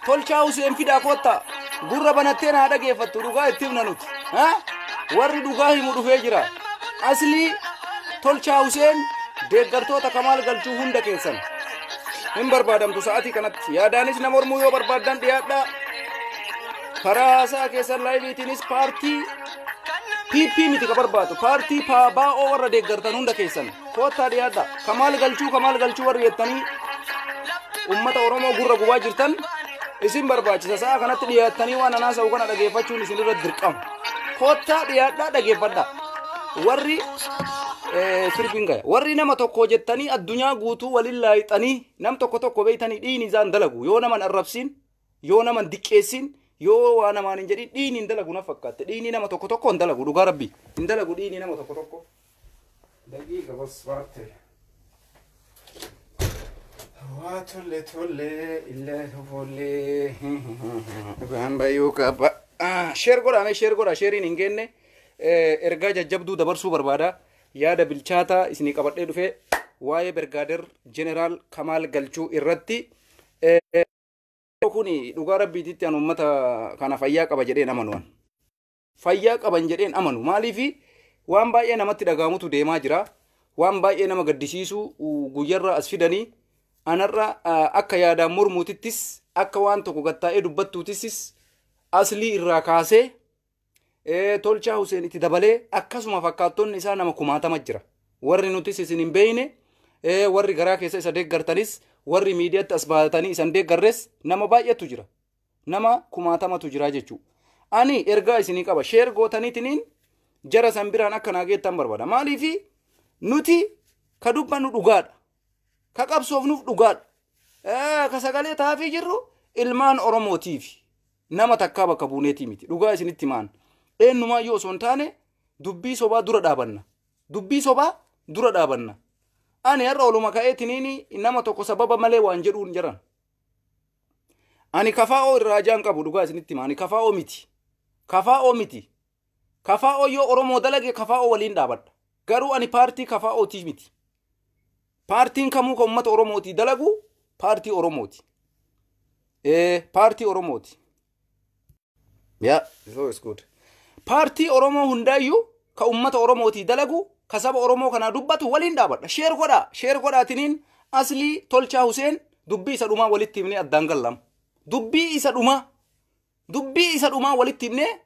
Tolchaa Huseen fidaa koottaa. Gurra banattee naa dhageeffattu, dhugaa itti himna nuti. Ha? Warri dhugaa himu dhufee jira. Aslii Tolchaa Huseen, deeggartoota Kamaal Galchuu hunda keessan hin barbaadamtu sa'atii kanatti. Yaadaanis nama mormuu yoo barbaaddan dhiyaadhaa. Karaa haasaa keessan liveiitiinis paartii PP miti ka barbaadu. Paartii PABO warra deeggartan hunda keessan koottaa dhiyaadhaa. Kamaal Galchuu, Kamaal Galchuu warri jettanii ummata Oromoo gurra gubaa jirtan isin barbaachisa. Sa'a kanatti dhiyaattanii waan anaasa'u kana dhageeffachuun isin irra dirqama. Koottaa dhiyaadhaa, dhageeffadhaa. Warri sirbiin gaya. Warri nama tokko jettanii addunyaa guutuu waliin laayixanii, nam tokko tokko beeytanii, dhiini isaan dalagu yoo naman arrabsiin, yoo naman diqqeessin, yoo waa namaan hin jedhin dhiini hin dalagu na fakkaatte. Dhiini nama tokko tokko hin dalagu, dhugaa rabbi hin dalagu dhiini nama tokko tokko. Daqiiqa bas baarte. Waa tolle tolle illee tofollee dhugaan bayuu qaba. Share godhaa mee, share godhaa. Shareiin hin geenne. Ergaa jajjabduu dabarsuu barbaada. Yaada bilchaataa isinii qabadhee dhufee waa'ee Birgaader Jeneraal Kamaal Galchuu irratti. Kun dhugaa rabbiititti an uummata kana fayyaa qaba jedheen amanu an. Fayyaa qaban jedheen amanu. Maaliifi? Waan baay'ee namatti dhagahamutu deemaa jira. Waan baay'ee nama gaddisiisu guyyarra as fidanii anarra akka yaadaan mormuutittis, akka waan tokko gattaa'ee dubbattuutissis, Aslii irraa kaasee Tolchaa Huseen itti dabalee akkasuma fakkaattonni isaa nama kumaatama jira. Warri nutis isin hin beeyne, warri garaa keessa isa deeggartanis, warri miidiyaatti as baatanii isan deeggarres nama baay'eetu jira. Nama kumaatamatu jira jechuudha. Ani ergaa isinii qaba. Share gootaniitiniin jara san biraan akka naa geettan barbaada. Maaliifi? Nuti ka dubbannu dhugaadha. Ka qabsoofnuuf dhugaadha. Ka sagalee taafii jirru ilmaan Oromootiifi. Nama takkaa bakka buuneetii miti. Dhugaa isinitti himaan. Eenyumaayyuu osoo hin taane dubbii sobaa dura dhaabanna. Dubbii sobaa dura dhaabanna. Ani har'a oluma ka'eetiniin nama tokko sababa malee waan jedhuun jiran. Ani kafaa'oo irraa ajaan qabu, dhugaa isinitti hima. Ani kafaa'oo miti. Kafaa'oo miti. Kafaa'oo yoo Oromoo dalage kafaa'oo waliin dhaabadha. Garuu ani paartii kafaa'ootii miti. Paartiin kamuu kan uummata Oromootii dalagu paartii Oromooti. Paartii Oromooti. Yeah, so it's good. Paartii Oromoo hundaayyuu ka uummata Oromootii dalagu, ka saba Oromoo kanaa dubbatu waliin dhaabadha. Share godhaa. Share godhaatiniin Aslii Tolchaa Huseen dubbii isa dhumaa walitti himnee addaan gallam. Dubbii isa dhumaa. Dubbii isa dhumaa walitti himnee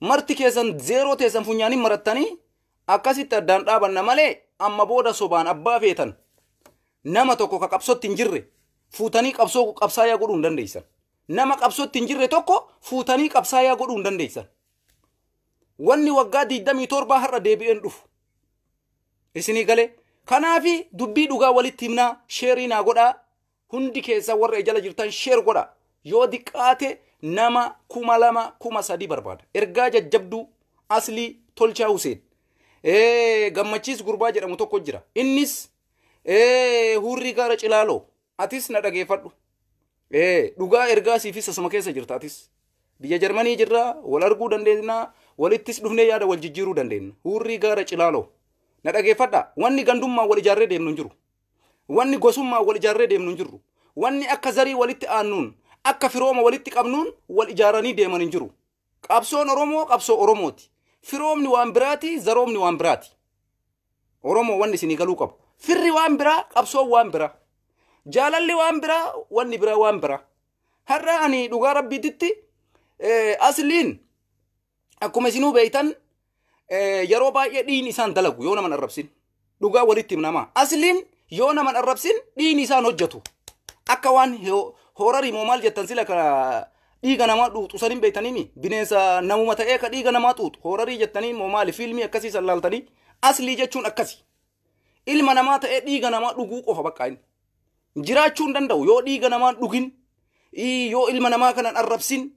marti keessan zeeroo teessan funyaaniin marattanii akkasitti addaan dhaabanna malee amma booda sobaan abbaa feetan nama tokko ka qabsootti hin jirre fuutanii qabsoo qabsaayaa godhuu hin dandeessan. Nama qabsootti hin jirre tokko fuutanii qabsaayaa godhuu hin dandeessan. Wanni waggaa 27 har'a deebi'een dhufu. Isinii galee. Kanaafi dubbii dhugaa walitti himnaa, share naa godhaa. Hundi keessan warra jala jirtan share godhaa. Yoo diqqaate nama 2000, 3000 barbaada. Ergaa jajjabduu Aslii Tolchaa Huseen. Gammachiis gurbaa jedhamu tokko jira. Innis Hurrii Gaara Cilaaloo. Atis na dhageeffadhu. Dhugaa ergaa siifis asuma keessa jirta atis. Biyya Jarmanii jirra, wal arguu dandeenya, walittis dhufnee yaada wal jijjiiruu dandeenya. Hurrii Gaara Cilaaloo. Na dhageeffadha. Wanni gandummaa wal ijaarree deemnu hin jiru. Wanni gosummaa wal ijaarree deemnu hin jirru. Wanni akka zarii walitti aannuun, akka firooma walitti qabnuun wal ijaaranii deeman hin jiru. Qabsoon Oromoo qabsoo Oromooti. Firoomni waan biraati, zaroomni waan biraati. Oromoo wanni isinii galuu qabu. Firri waan biraa, qabsoon waan biraa. Jaalalli waan biraa, wanni biraa waan biraa. Har'a ani dhugaa rabbiititti Asliin akkuma isinuu beeytan yeroo baay'ee dhiin isaan dalagu yoo naman arrabsin. Dhugaa walitti himnamaa. Asliin yoo naman arrabsin dhiin isaan hojjetu. Akka waan horarii moo maal jettan sila ka dhiiga namaa xuuxu sanin beeytaniimi, bineensa namuma ta'ee ka dhiiga namaa xuuxu horarii jettanii moo maali, fiilmii akkasii san laaltanii, Aslii jechuun akkasi. Ilma namaa ta'ee dhiiga namaa dhuguu qofa bakka inni. Jiraachuu hin danda'u yoo dhiiga namaa dhugin, yoo ilma namaa kanan arrabsin,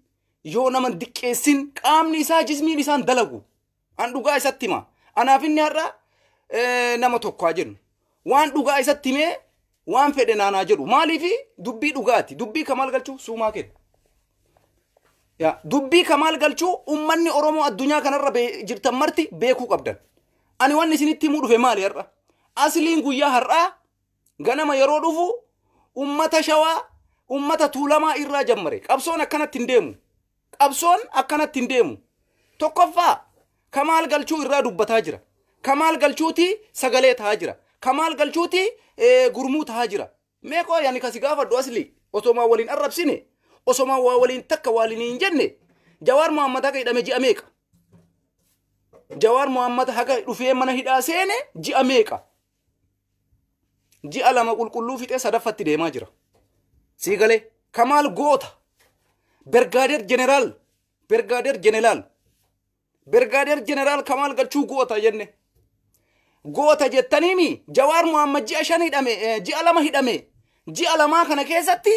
yoo nama diqqeessin, qaamni isaa jismiin isaan dalagu. An dhugaa isatti hima. Anaaf inni har'a nama tokko haa jennu. Waan dhugaa isatti himee waan fedhe naanaa jedhu. Maaliifi? Dubbii dhugaati. Dubbii Kamaal Galchuu suumaa kenna. Yaa, dubbii Kamaal Galchuu uummanni Oromoo addunyaa kanarra jirtan marti beekuu qabdan. Ani wanni isinitti himuu dhufe maali har'a? Asliin guyyaa har'aa ganama yeroo dhufu ummata Shawaa Ummata Tuulamaa irraa jammare. Qabsoon akkanatti hin deemu. Qabsoon akkanatti hin deemu. Tokkoffaa, Kamaal Galchuu irraa dubbataa jira. Kamaal Galchuuti sagalee tahaa jira. Kamaal Galchuuti gurmuu tahaa jira. Meeqoo yaani kasi gaafadhu, asli osomaa waliin arrabsine, osomaa waa waliin takka waliin hin jenne, Jawaar Muhammad haga hidhame ji'a meeqa? Jawaar Muhammad haga dhufee mana hidhaa seene ji'a meeqa? Ji'a 2 qulqulluu fixee sadaffatti deemaa jira. Sii galee? Kamaal goota. Bergaadeer Jeneraal. Bergaadeer Jeneraal. Bergaadeer Jeneraal Kamaal Galchuu goota jenne. Goota jettaniimi Jawaar Muhammad ji'a 5 hidhame, ji'a 2 hidhame. Ji'a 2 kana keessatti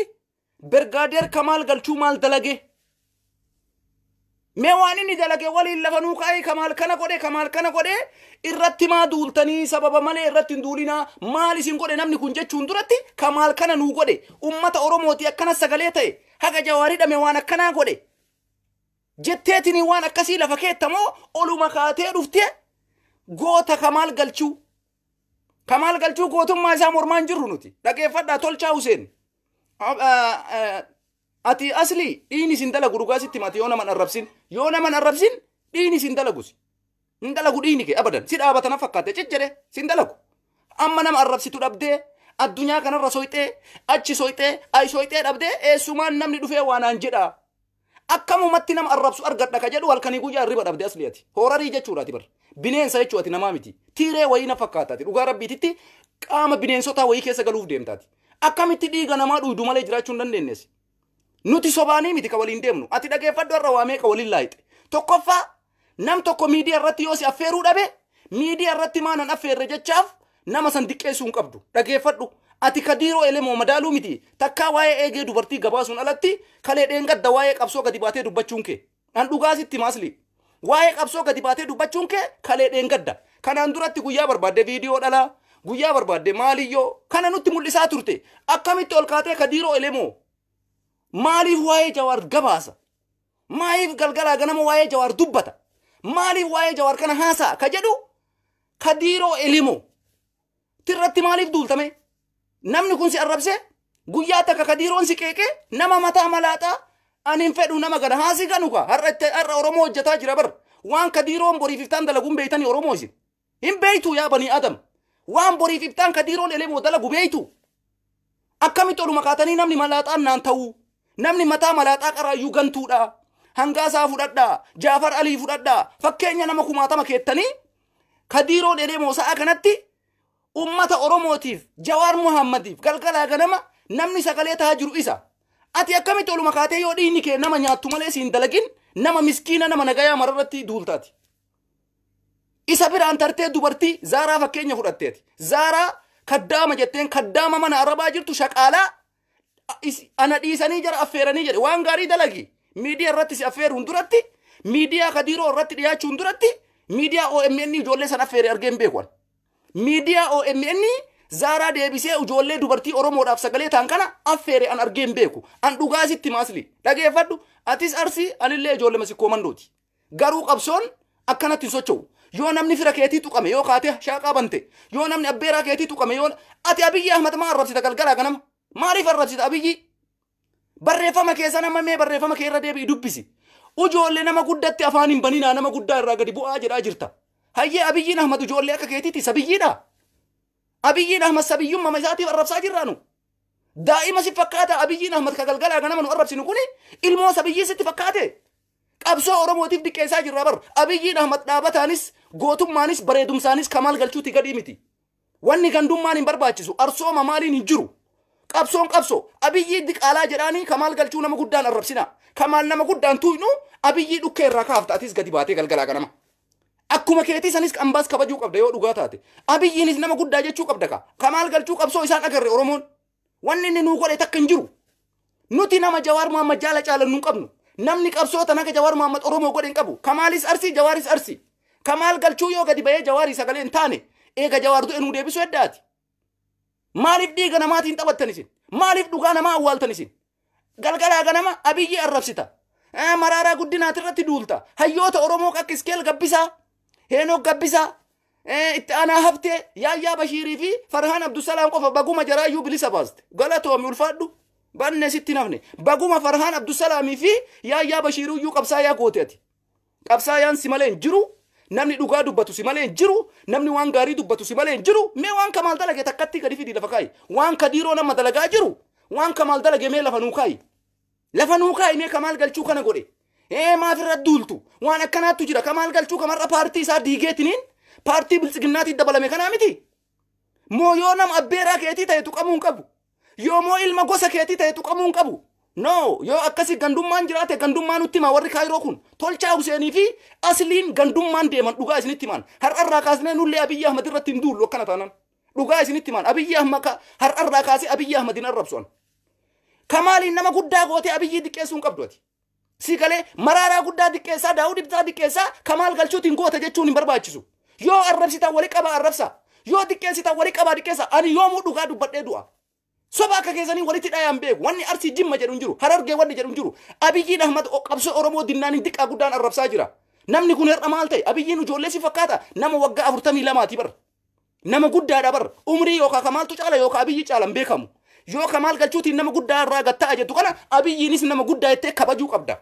Bergaadeer Kamaal Galchuu maal dalage? Mee waan inni dalage waliin lafa nuu kaa'ee. Kamaal kana godhe, Kamaal kana godhe irratti maa duultanii? Sababa malee irratti hin duulinaa. Maal isin godhe namni kun jechuun duratti, Kamaal kana nuu godhe, ummata Oromooti akkana sagalee ta'e, haga Jawaar hidhame waan akkanaa godhe jetteetinii waan akkasii lafa keettamoo oluma kaatee dhuftee goota Kamaal Galchuu? Kamaal Galchuu gootummaa isaa mormaan jirru nuti. Dhageeffadhaa, Tolchaa Huseen. Ati asli dhiini isin dalagu, dhugaa sitti mati, yoo naman arrabsin, yoo naman arrabsin dhiini isin dalagus hin dalagu. Dhiini kee abadan si dhaabatana fakkaate cicjedhe sin dalagu. Amma nama arrabsitu dhabdee addunyaa kanarra soyxee achi soyxee ay soyxee dhabdee, eessumaan namni dhufee waanaan jedha, akkamumatti nama arrabsu argadha ka jedhu halkanii guyyaa hirriba dhabde. Asli ati hoorarii jechuudha. Ati bar bineensa jechuu, ati namaa miti. Tiiree wayii na fakkaata. Ati dhugaa rabbiititti qaama bineensotaa wayii keessa galuuf deemtaati. Akkamitti dhiiga namaa dhuydu malee jiraachuu hin dandeenyees. Nuti sobaanii miti ka waliin deemnu. Ati dhageeffadhu, har'a waa meeqa waliin laayixe. Tokkoffaa, nam tokko miidiyaa irratti yoo si affeeruu dhabe, miidiyaa irratti maanan affeerre jechaaf nama san diqqeessuu hin qabdu. Dhageeffadhu, ati Kadiiroo Elemoo madaaluu miti. Takkaa waa'ee eegee dubartii gabaasuun alatti kalee dheengadda waa'ee qabsoo gadi baatee dubbachuun kee dhan dhugaa sitti maasli. Waa'ee qabsoo gadi baatee dubbachuun kee kalee dheengadda. Kanaan duratti guyyaa barbaadde viidiyoo dhalaa, guyyaa barbaadde maaliyyoo kana nutti mul'isaa turte. Akkamitti ol kaatee Kadiiroo Elemoo maaliif waa'ee Jawaar gabaasa, maaliif galgalaa ganama waa'ee Jawaar dubbata, maaliif waa'ee Jawaar kana haasa'a ka jedhu Kadiiroo Elemoo tirratti maaliif duultame? Namni kun si arrabse guyyaa takka Kadiiroon si qeeqee, nama mataa malaaxaa ani hin fedhu nama gana haasi ganu ka har'a har'a Oromoo hojjetaa jira bar. Waan Kadiiroon boriif iftaan dalaguun beeytanii Oromoo isin hin beeytu. Yaa banii Adam, waan boriif iftaan Kadiiroon Elemoo dalagu beeytu. Akkamitti oluma kaatanii namni malaaxaan naan ta'uu, namni mataa malaaxaa qaraayyuu gantuudha, hangaasaa fudhadhaa, Jaafar Alii fudhadhaa, fakkeenya nama kumaatama keettanii? Kadiiroon Elemoo sa'a kanatti ummata Oromootiif, Jawaar Muhammadiif galgalaa ganama namni sagalee tahaa jiru isa. Ati akkamitti oluma kaatee yoo dhiigni kee nama nyaattu malee siin dalagin nama miskiina, nama nagayaa mararratti duultaati? Isa biraan tartee dubartii Zaaraa fakkeenya fudhatteeti. Zaaraa kaddaama jetteen, kaddaama mana arabaa jirtu shaqaalaa ana dhiisanii jara affeeranii jedhe. Waan gaarii dalagi. Miidiyaa irratti si affeeruun duratti, miidiyaa Kadiiroo irratti dhiyaachuun duratti, miidiyaa OMN ijoollee san affeere argeen beeku. Miidiyaa OMN Zaaraa deebisee ijoollee dubartii Oromoodhaaf sagalee ta'an kana affeere an argeen beeku. An dhugaa sitti maasli. Dhageeffadhu, atis Arsii, anillee ijoollee Masikkoo Mandooti. Garuu qabsoon akkanatti hin socho'u. Yoo namni fira keetii tuqame yoo kaatee shaaqaa bante, yoo namni abbeeraa keetii tuqame, yoo ati Abiyyi Ahmad maa arrabsita galgalaa ganama? Maaliif arrabsita Abiyyi? Barreeffama keessa nama mee barreeffama kee irra deebi'i dubbisi. Ijoollee nama guddatti afaan hin baninaa, nama guddaa irraa gadi bu'aa jedhaa jirta. Hayyee, Abiyyiin Ahmad ijoollee akka keetiiti sabiyyiidha. Abiyyiin Ahmad sabiyyummaa isaatiif arrabsaa jirraanu. Daa'ima si fakkaata Abiyyiin Ahmad ka galgalaa ganama nu arrabsinu kuni ilmoo sabiyyii sitti fakkaate? Qabsoo Oromootiif diqqeessaa jirra bar. Abiyyiin Ahmad dhaabataanis, gootummaanis, bareedumsaanis Kamaal Galchuuti gadii miti. Wanni gandummaan hin barbaachisu. Arsooma maaliin hin jiru. Qabsoon qabsoo. Abiyyii diqaalaa jedhaanii Kamaal Galchuu nama guddaan arrabsina. Kamaal nama guddaan tuynu Abiyyii dhukkee irraa kaafta atis gadi baatee galgalaa ganama. Akkuma keetii sanis ambaas kabajuu qabda yoo dhugaa taate. Abiyyiinis nama guddaa jechuu qabda ka. Kamaal Galchuu qabsoo isaan agarre Oromoon. Wanni inni nuu godhe takka hin jiru. Nuti nama Jawaar Muhammad jaala caalan nu qabnu. Namni qabsoo tan akka Jawaar Muhammad Oromoo godhe hin qabu. Kamaalis Arsii, Jawaaris Arsii. Kamaal Galchuu yoo gadi bahee Jawaarii sagalee hin taane, eega Jawaar du'e nuu deebisuu heddaati. Maaliif dhiiga namaatiin taphattan isin? Maaliif dhugaa namaa awwaaltan isin? Galgalaa ganama Abiyyi arrabsita. Maraaraa Guddinaati irratti duulta. Hayyoota Oromoo akka Iskeel Gabbisaa, Heenok Gabbisaa, itti aanaa Haftee, Yaayyaa Bashiirii fi Farhaan Abdusalaam qofa baguma jaraayyuu bilisa baaste. Galatoomi, ulfaadhu. Banne sitti nafne. Baguma Farhaan Abdusalaamii fi Yaayyaa Bashiiruyyuu qabsaayaa goote ati. Qabsaayaan si malee hin jiru. Namni dhugaa dubbatu si malee hin jiru. Namni waan gaarii dubbatu si malee hin jiru. Mee waan Kamaal dalage takkatti gadi fidi lafa kaayi. Waan Kadiiroo nama dalagaa jiru. Waan Kamaal dalage mee lafa nuu kaayi. Lafa nuu kaayi mee Kamaal Galchuu kana godhe. Ee maaf irra duultu? Waan akkanaattu jira. Kamaal Galchuu kamarra paartii isaa diigeetiniin paartii biltsiginnaatti dabalame kanaa miti. Moo yoo nama abbeeraa keetii ta'e tuqamuu hin qabu. Yoo moo ilma gosa keetii ta'e tuqamuu hin qabu. No, yoo akkasi gandummaan jiraate gandummaa nutti hima warri Kaayiroo kun. Tolchaa Huseenii fi Asliin gandummaan deeman dhugaa isinitti himan. Har'arraa kaasnee nullee Abiyyi Ahmad irratti hin duullu akkana taanaan. Dhugaa isinitti himan. Abiyyi Ahmad har'arraa kaasee Abiyyi Ahmad hin arrabsu an. Kamaaliin nama guddaa gootee Abiyyii diqqeessuu hin qabdu ati. Si galee Maraaraa guddaa diqqeessaa, Daawud Ibsaa diqqeessaa, Kamaal Galchuutiin goota jechuun hin barbaachisu. Yoo arrabsitan wali qabaa arrabsa. Yoo diqqeessitan wali qabaa diqqeessa. Ani yoomuu dhugaa dubbadhee du'a. Soba akka keessanii walitti dhayaan beeku. Wanni Arsii Jimma jedhu hin jiru. Harargee wanni jedhu hin jiru. Abiyyiin Ahmad qabsoo Oromoo dinnaan hin diqqaa guddaan arrabsaa jira. Namni kun har'a maal ta'e? Abiyyiin ijoollee si fakkaata. Nama waggaa 42ti bar. Nama guddaadha bar. Umrii yookaan Kamaaltu caala yookaan Abiyyi caala hin beekamu. Yoo Kamaal Galchuutiin nama guddaa irraa gatta'a jettu kana Abiyyiinis nama guddaa jettee kabajuu qabda.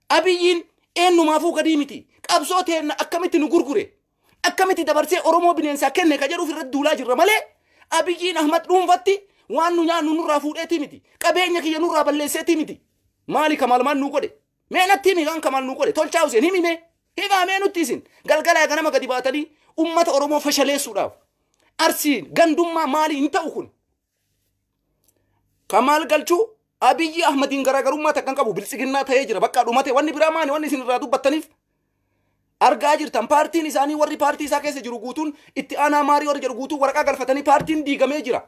Abiyyiin eenyumaafuu gadii miti. Qabsoo teenna akkamitti nu gurgure? Akkamitti dabarsee Oromoo bineensaa kenne ka jedhuuf irratti duulaa jirra malee Abiyyiin Ahmad dhuunfatti waan nu nyaannu nurraa fuudheetii miti. Qabeenya kiyya nurraa balleesseetii miti. Maali Kamaal maal nuu godhe? Mee natti himi kan Kamaal nuu godhe? Tolchaa Huseen himi mee? Himaa mee nutti isin? Galgalaa ganama gadi baatanii ummata Oromoo fashaleessuudhaaf. Arsiin gandummaa maalii hin ta'u kun? Kamaal Galchuu Abiyyi Ahmadiin garaagarummaa takka hin qabu biltsiginnaa ta'ee jira bakka dhumate wanni biraa maali wanni isin irraa dubbattaniif argaa jirtan paartiin isaanii warri paartii isaa keessa jiru guutuun itti aanaa maarii warri jedhu guutuun waraqaa galfatanii paartiin diigamee jira.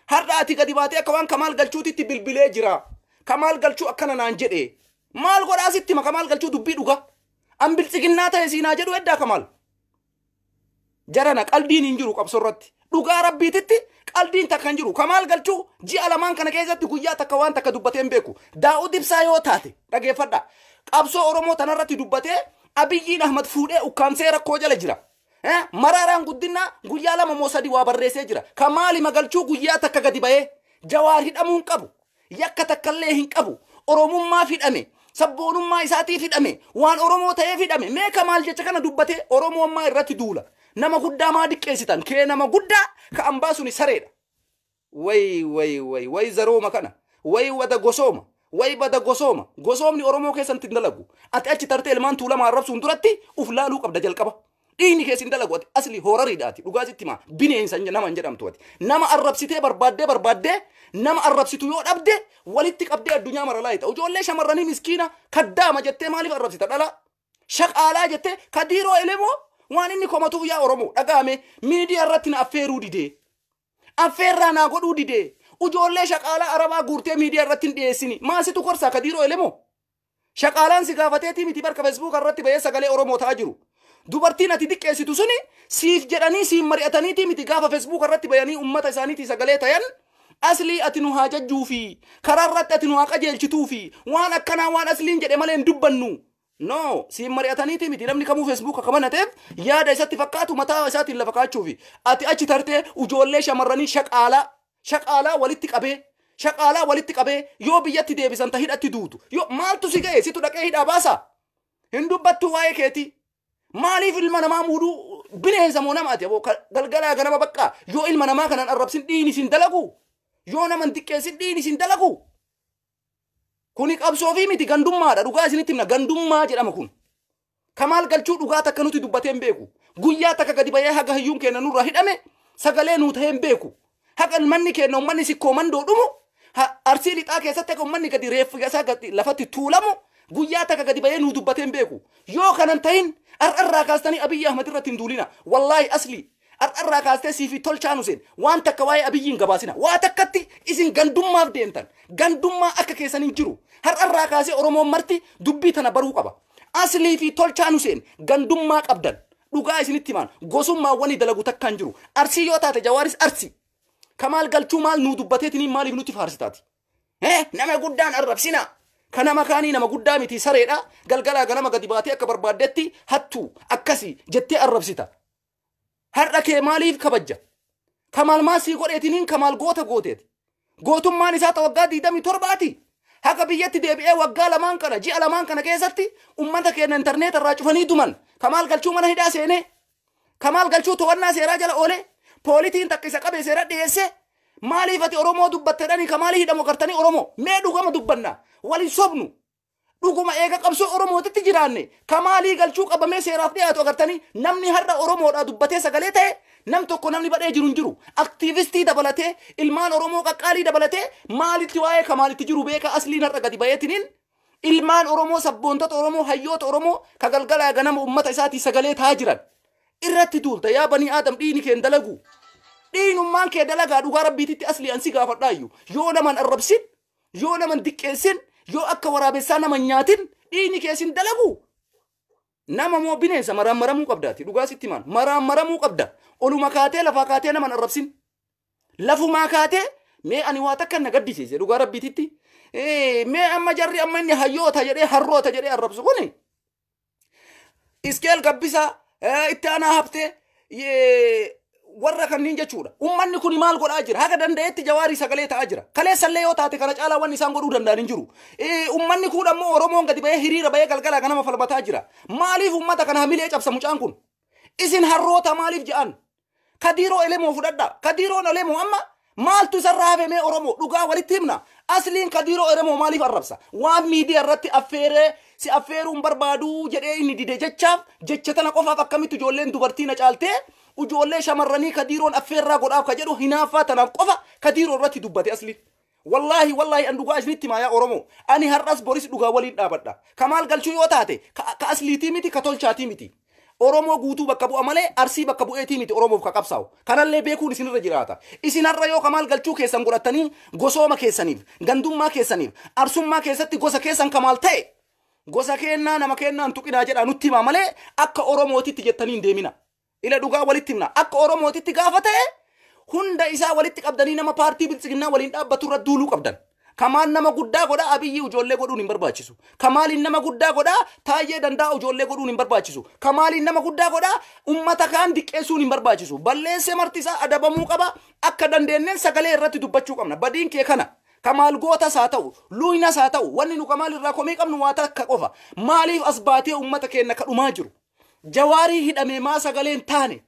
Har'a ati gadi baatee akka waan Kamaal Galchuutitti bilbilee jira. Kamaal Galchuu akkana naan jedhe. Maal godhaa sitti hima Kamaal Galchuu dubbii dhugaa. An biltsiginnaa ta'e siinaa jedhu eddaa Kamaal. Jarana qaldiin hin jiru qabsoo irratti. Dhugaa rabbiititti qaldiin takka hin jiru. Kamaal Galchuu ji'a lamaan kana keessatti guyyaa takka waan takka dubbatee hin beeku. Daa'ud Ibsaa yoo taate dhageeffadha. Qabsoo Oromoo tanarratti dubbatee Abiyyiin Ahmad fuudhee ukkaamsee rakkoo jala jira. Maraaraan Guddinaa guyyaa 2 moo 3 waa barreessee jira. Kamaali Magalchuu guyyaa takka gadi ba'ee Jawaar hidhamuu hin qabu. Yakka takkallee hin qabu. Oromummaaf hidhame. Sabboonummaa isaatiif hidhame. Waan Oromoo ta'eef hidhame. Mee Kamaal jecha kana dubbatee Oromummaa irratti duula. Nama guddaa maa diqqeessitan? Kee nama guddaa ka ambaa suni sareedha. Way way way way zarooma kana. Way wada gosooma. Way bada gosooma. Gosoomni Oromoo keessatti hin dalagu. Ati achi tartee ilmaan Tuulamaa arrabsuun duratti uf laaluu qabda jalqaba. Dhiigni keessa hin dalagu ati asli horariidha ati dhugaa sitti himaa bineensa nama hin jedhamtu ati. Nama arrabsitee barbaaddee barbaaddee nama arrabsitu yoo dhabde walitti qabdee addunyaa mara laayita. Ijoollee shamarranii miskiina kaddaama jettee maaliif arrabsita dhala? Shaqaalaa jettee Kadiiroo Elemoo waan inni komatuuf yaa Oromoo dhaga'ame miidiyaa irratti na affeeruu didee. Affeerraa naa godhuu didee. Ijoollee shaqaalaa Arabaa guurtee miidiyaa irratti hin dhiyeessini. Maasitu korsaa Kadiiroo Elemoo? Shaqaalaan si gaafateetii miti barka Facebook irratti ba'ee sagalee Oromoo ta'aa jiru. Dubartiin ati diqqeessitu suni siif jedhanii siin mari'ataniitii miti gaafa Facebook irratti bayanii ummata isaaniitii sagalee tayan Aslii ati nu haa jajjuufi karaa irratti ati nu haa qajeelchituufi waan akkanaa waan Asliin jedhe malee hin dubbannu. No, siin mari'ataniitii miti namni kamuu Facebook akka banateef yaada isatti fakkaatu mataa isaatiin lafa kaachuufi. Ati achi tartee ijoollee shamarranii shaqaalaa shaqaalaa walitti qabee shaqaalaa walitti qabee yoo biyyatti deebisan ta hidhatti duutu. Yoo maaltu si ga'e situ dhaqee hidhaa baasaa? Hin dubbattuu waa'ee keetii. Maaliif ilma namaa muuduu bineensa moo nama ati aboo galgalaa ganama bakka yoo ilma namaa kanan arrabsin dhiini sin dalagu yoo nama hin xiqqeessin dhiini sin dalagu. Kuni qabsoo fi miti gandummaadha dhugaa isinitti himna gandummaa jedhama kun. Kamaal Galchuu dhugaa takka nuti dubbatee hin beeku. Guyyaa takka gadi bahee haga hayyuun keenya nurraa hidhame sagalee nuu ta'ee hin beeku. Haga manni keenya uummanni Sikkoo Mandoo dhumu Arsii Lixaa keessatti akka uummanni gadi reeffi isaa gadi lafatti tuulamu guyyaa takka gadi bahee nuu dubbatee hin beeku. Yoo kanan tahin har'arraa kaastanii Abiyyi Ahmad irratti hin duulina. Wallaahi asli har'arraa kaastee siifi Tolchaan Huseen waan takka waa'ee Abiyyi hin gabaasina. Waa takkatti isin gandummaaf deemtan. Gandummaa akka keessan hin jiru. Har'arraa kaasee Oromoon marti dubbii tana baruu qaba. Aslii fi Tolchaan Huseen gandummaa qabdan. Dhugaa isinitti himaan gosummaa wani dalagu takka hin jiru. Arsii yoo taate Jawaaris Arsii. Kamaal Galchuu maal nuu dubbateetiniin maaliif nutti faarsitaati? Nama guddaan arrabsina. Ka nama kaanii nama guddaa miti sareedha. Galgalaa ganama gadi baatee akka barbaaddetti hattuu akkasi jettee arrabsita. Har'a kee maaliif kabajja? Kamaal maal sii godheetiniin Kamaal goota gooteeti. Gootummaan isaa ta waggaa 27ti. Haga biyyatti deebi'ee waggaa 2n kana, ji'a 2n kana keessatti ummata keenya intarneeta irraa cufanii tuman. Kamaal Galchuu mana hidhaa seenee, Kamaal Galchuu to'annaa seeraa jala oolee, poolitiin takka isa qabee seera dhiyeesse. Maaliif ati Oromoo dubbattedhanii Kamaalii hidhamu gartanii? Oromoo, mee dhugama dubbanna, waliin sobnu. Dhuguma eega qabsoo Oromootitti jiraanne, Kamaalii Galchuu qabamee seeraaf dhiyaatu agartanii, namni har'a Oromoodhaa dubbatee sagalee ta'e nam tokko namni badhee jiru hin jiru. Aktiivistii dabalatee, ilmaan Oromoo qaqqaalii dabalatee, maalitti waa'ee Kamaalitti jiru beeka. Asliin har'a gadi bayeetiniin ilmaan Oromoo, sabboontota Oromoo, hayyoota Oromoo ka galgalaa ganama ummata isaatii sagalee ta'aa jiran irratti duulta. Yaa banii aadam, dhiini keen dalagu, dhiinummaan kee dalagaa? Dhugaa rabbiititti, Aslii, ansi gaafadhaayyuu, yoo naman arrabsin, yoo naman diqqeessin, yoo akka waraabessaa nama nyaatin, dhiini keessin dalagu? Nama moo bineensa? Maraan maramuu qabdaati. Dhugaa sitti himaan, maraan maramuu qabda. Oluma kaatee, lafaa kaatee naman arrabsin, lafumaa kaatee. Mee ani waa takka na gaddisiise, dhugaa rabbiititti. Mee amma jarri amma inni hayyoota jedhee, harroota jedhee arrabsu kuni, Iskeel Gabbisaa, itti aanaa Haftee, warra kanneen jechuudha. Uummanni kun maal godhaa jira? Haga danda'etti Jawaarii sagalee ta'aa jira. Kaleessallee yoo taate kana caalaa wanni isaan godhuu danda'an hin jiru. Uummanni kun ammoo, Oromoon gadi bahee hiriira bahee galgala ganama falmataa jira. Maaliif uummata kana hamilee cabsa mucaan kun? Isin harroota maaliif jedhan? Kadiiroo Elemoo fudhadha. Kadiiroon Elemoo amma maaltu isarraa hafe? Mee Oromoo, dhugaa walitti himna. Asliin Kadiiroo Elemoo maaliif arrabsa? Waan miidiyaa irratti affeeree si affeeruun barbaaduu jedhee inni dide jechaaf, jecha tana qofaaf akkamitti ijoolleen dubartii na caaltee, ijoollee shamarranii Kadiiroon affeerraa godhaaf ka jedhu, hinaaffaa tanaaf qofa Kadiiroo irratti dubbate Asliin. Wallaahi, wallaahi, an dhugaa isinitti himaa yaa Oromoo. Ani har'as boris dhugaa waliin dhaabadha. Kamaal Galchuu yoo taate ka Asliitii miti, ka Tolchaatii miti. Oromoo guutuu bakka bu'a malee Arsii bakka bu'eetii miti Oromoof ka qabsaa'u. Kanallee beekuun isinirra jiraata. Isin har'a yoo Kamaal Galchuu keessan godhattanii, gosooma keessaniif, gandummaa keessaniif, Arsummaa keessatti gosa keessan Kamaal ta'e, gosa keennaa nama keennaan tuqinaa jedhaa nutti himaa malee akka Oromootitti jettanii hin deemina. Ila, dhugaa walitti himna. Akka Oromootitti gaafa ta'e hunda isaa walitti qabdanii nama paartii Biltsiginnaa waliin dhaabbatu irra duuluu qabdan. Kamaal nama guddaa godhaa Abiyyi ijoollee godhuun hin barbaachisu. Kamaaliin nama guddaa godhaa Taayyee Danda'a ijoollee godhuun hin barbaachisu. Kamaaliin nama guddaa godhaa ummata kaan diqqeessuun hin barbaachisu. Balleessee marti isaa adabamuu qaba. Akka dandeenyeen sagalee irratti dubbachuu qabna. Badiin kee kana. Kamaal gootas haa ta'u, luynas haa ta'u, wanni nu Kamaal irraa komii qabnu waa takka qofa. Maaliif as baatee ummata keenya kadhumaa jiru? Jawaarii hidhamee maa sagaleen taane?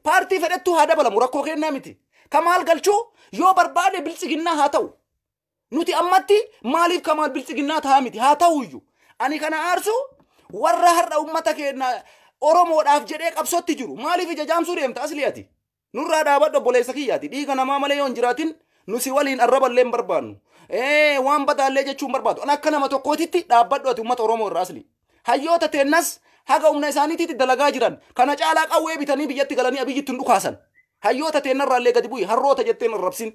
Paartii fedhettuu haa dabalamu, rakkoo kennaa miti. Kamaal Galchuu yoo barbaade Biltsiginnaa haa ta'u. Nuti ammatti maaliif Kamaal Biltsiginnaa ta'a miti, haa ta'uyyuu. Ani kana aarsu, warra har'a ummata keenya Oromoodhaaf jedhee qabsootti jiru. Maaliif ija jaamsuu deemta, Asli ati? Nurraa dhaabadhu, obboleessa kiyyaati. Dhiiga namaa malee yoo hin jiraatin, nusi waliin arraballee hin barbaannu. Waan badaallee jechuu hin barbaadu. Ani akka nama tokkootitti, dhaabbadhu ati ummata Oromoo irraa, Asli. Hayyoota teennas haga humna isaaniititti dalagaa jiran. Kana caalaa qawwee bitanii biyyatti galanii Abiyyitti hin dhukaasan. Hayyoota teennarraallee gadi bu'i, harroota jetteen arrabsin.